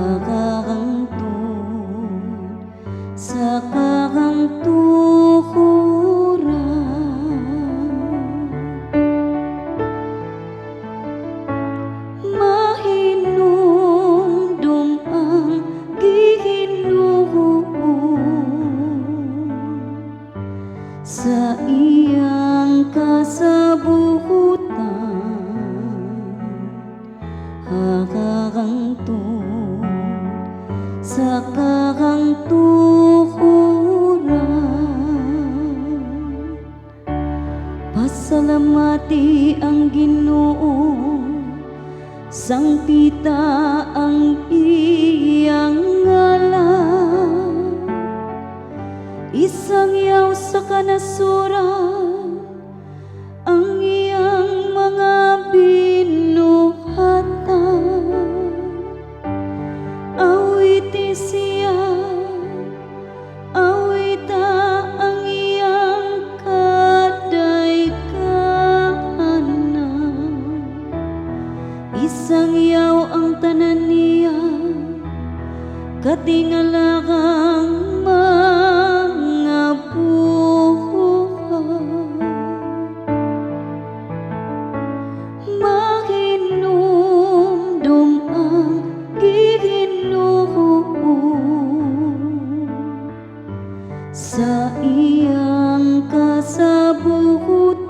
Hakahangtod sa kahangturan. Mahinumdom ang Ginoo sa iyang kasabutan, hakahangtod sa kahangturan. Pasalamati ang Ginoo, sangpita ang iyang ngalan. Isangyaw sa kanasuran ang iyang mga binuhatan. Awiti siya, awita ang iyang kadaykanan. Isangyaw ang tanan niya katingalakang mga buhat. Mahinumdom ang Ginoo sa iyang kasabutan,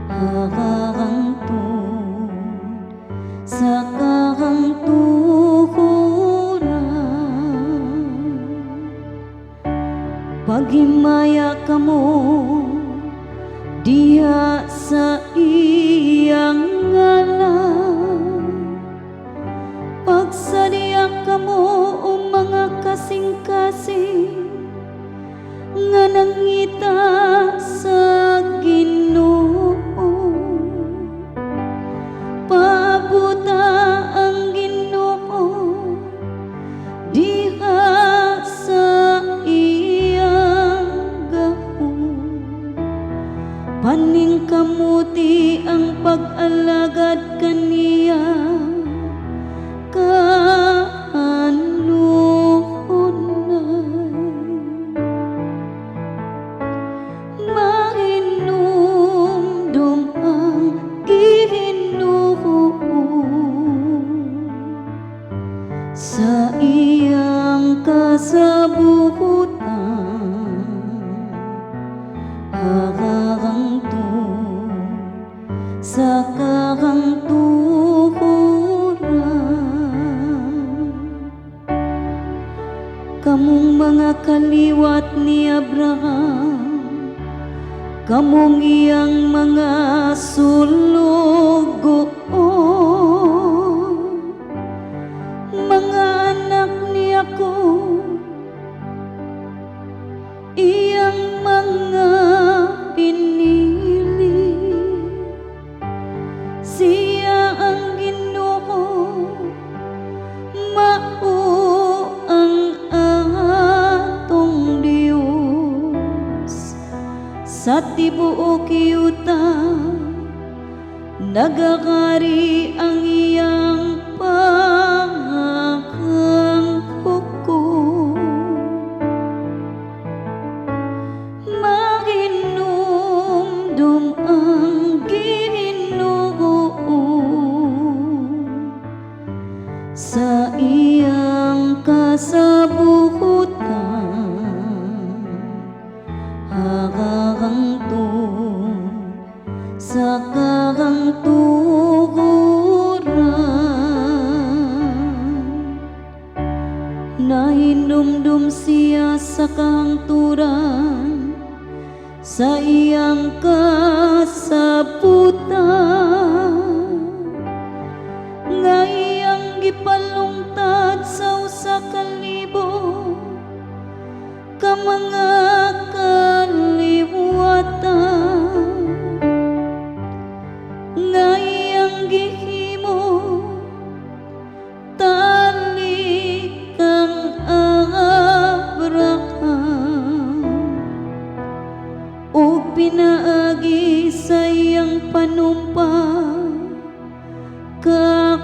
hakahangtod sa kahangturan. Paghimaya kamo diha sa iyang ngalan. Pagsadya kamo, o mga kasing-kasing nga nangita sa Ginoo. Paabuta ang Ginoo diha sa iyang gahom. Paningkamuti ang pag-alagad kaniya kanunay. Mahinumdom ang Ginoo sa iyang kasabutan, hakahangtod sa kahangturan. Kamong mga kaliwat ni Abraham, kamong iyang mga sulugoon, mga anak ni Jacob, iyang mga pinili. Siya ang Ginoo, mao ang atong Dios. Sa tibuok yuta nagakari ang iyang panghukom. Mahinumdom ang Ginoo sa iyang kasabutan, hakahangtod sa kahangturan. Nahinumdum siya sa kahangturan sa iyang kasabutan nga iyang gipalungtad sa 1,000 ka mga kaliwatan, nga iyang gihimo tali kang Abraham ug pinaagi sa iyang panumpa kang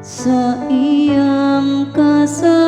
Sa iyang kasaysayan.